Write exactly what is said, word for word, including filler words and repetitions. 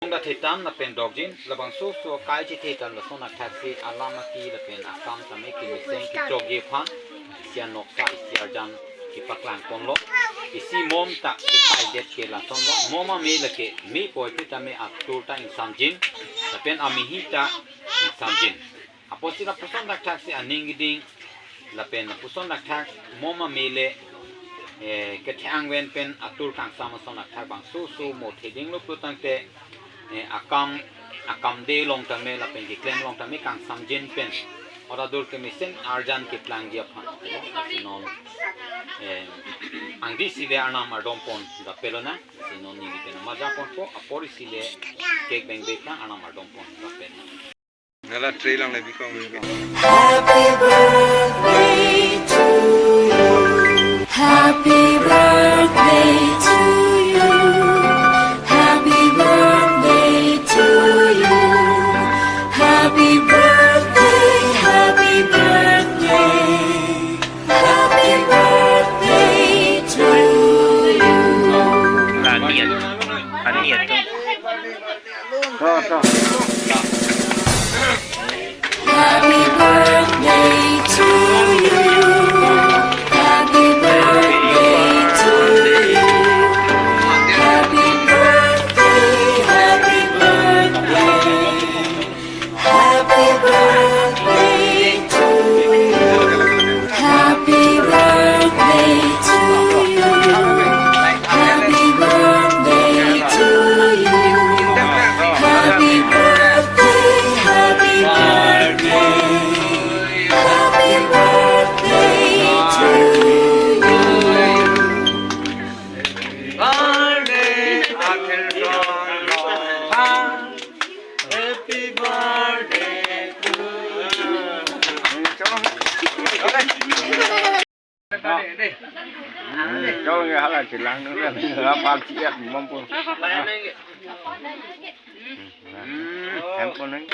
Dathe tang lapen dokjin labangso so kai chethe tang lason athak si alam aki lapen akam tame kemesen kechokji aphan isi anoksa isi arjan kepaklang ponlo. Isi mom ta kepaidet ke lasonlo. Mom ame lake me poi te tame atur ta ingsamjin lapen amehi ta ingsamjin. Apotsi lapuson thakthak si aning keding lapen lapuson thakthak mom ame le, eh, kethang ven pen atur kangsam ason thakthak bangso so mo thedinglo putangte, eh, akam akam de long tame lapen keklem long tame kangsamjin pen ora dur kemesen arjan keplangji aphan, eh, non, eh, angdi si le arnam ardom pon jape lonang. Si non neli pen maja ponpo apor isi le cake bengbe tang arnam ardom pon jape lonang. Nala tray lang le bikong. Happy birthday to you. Happy birthday to you. Happy birthday to you. Happy birthday, happy birthday. Happy birthday to you. Aniat. Aniat tu. Happy birthday to you. Happy birthday to you. Happy birthday, happy birthday. Happy birthday to you. Happy birthday to you. Happy birthday to you. Happy birthday, happy birthday. Happy birthday to you. Birthday, happy birthday. Happy birthday to you. Cho nge hala chelang nang, ha party et mampun. Handphone nang.